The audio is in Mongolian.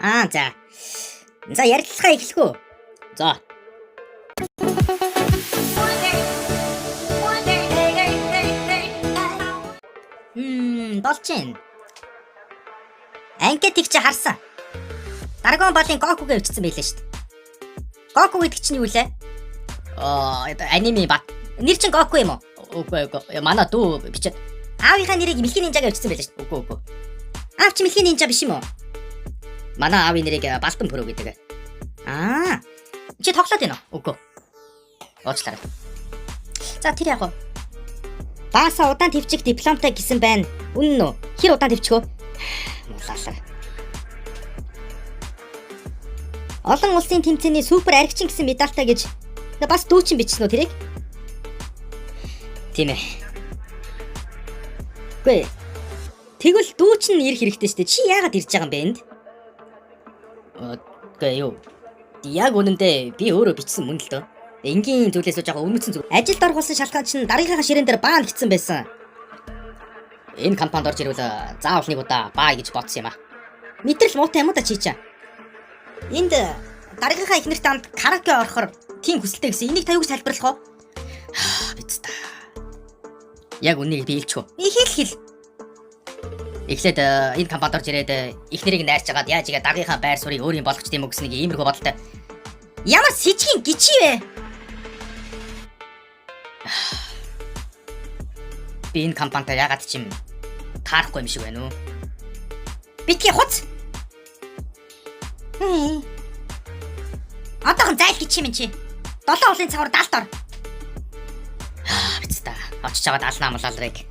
Аа за. За ярилцлага эхлэх үү? За. Болж байна. Анкетыг чи харсан. Dragon Ball-ын Goku-г өвчсөн байлээ шүү дээ. Goku гэдэг чинь юу лээ? Аа, аниме бат. Нэр чинь Goku юм уу? Үгүй үгүй. Манай дүү бичээд аавынхаа нэрийг Мэлхийн нинжагаа өвчсөн байлээ шүү дээ. Үгүй үгүй. Аав чи Мэлхийн нинжа биш юм уу? Манай аавын нэрийг Балдан Пүрөө гэдэг. Аа. Чи тоглоод байна уу? Үгүй. Уучлаарай. За тэр яг уу. Бааса удаан төвчих дипломтой гэсэн байна. Үнэн үү? Хэр удаан төвчих вэ? Мулаалаа. Олон улсын тэмцээний супер аригчин гэсэн медальтай гэж бас дүүчин бичсэн үү тэрийг? Тийм ээ. Үгүй. Тэгвэл дүүчин ирэх хэрэгтэй шүү дээ. Чи яагаад ирж байгаа юм бэ энд? Үгүй юу. Яг үнэндээ би өөрөө бичсэн мөн л дөө. Энгийн зүйлээс жоохон өмнөцсөн зүйл. Ажилд орох болсон шалтгаан чинь дараагийнхаа ширээн дээр баан хэцсэн байсан. Энэ компанид орж ирвэл заавал нэг удаа баа гэж бодсон юм аа. Мэдрэл муутай юм уу да чи чаа. Энд дараагийнхаа эхнэртэй хамт караоке орохор тийм хүсэлтэй гэсэн. Энийг та юу гэж тайлбарлах вэ? Биз та. Яг үннийг би хэлчих үү? Хэл хэл. Эхлээд энэ компанид орж ирээд эхнэрийг найрч агаад яаж игээ дараагийнхаа байр суурийг өөрийн болгоч тийм үү гэсэн нэг иймэрхүү бодолтой. Ямар сэжгийн гिचи вэ? Би энэ компанитай ягаад ч юм таарахгүй юм шиг байна уу? Битгий хуц. Одоохон зайл гिचи юм чи. Долоон уулын цавар далд ор. Биз та. Очиж аваад алнаа мулаалрыг.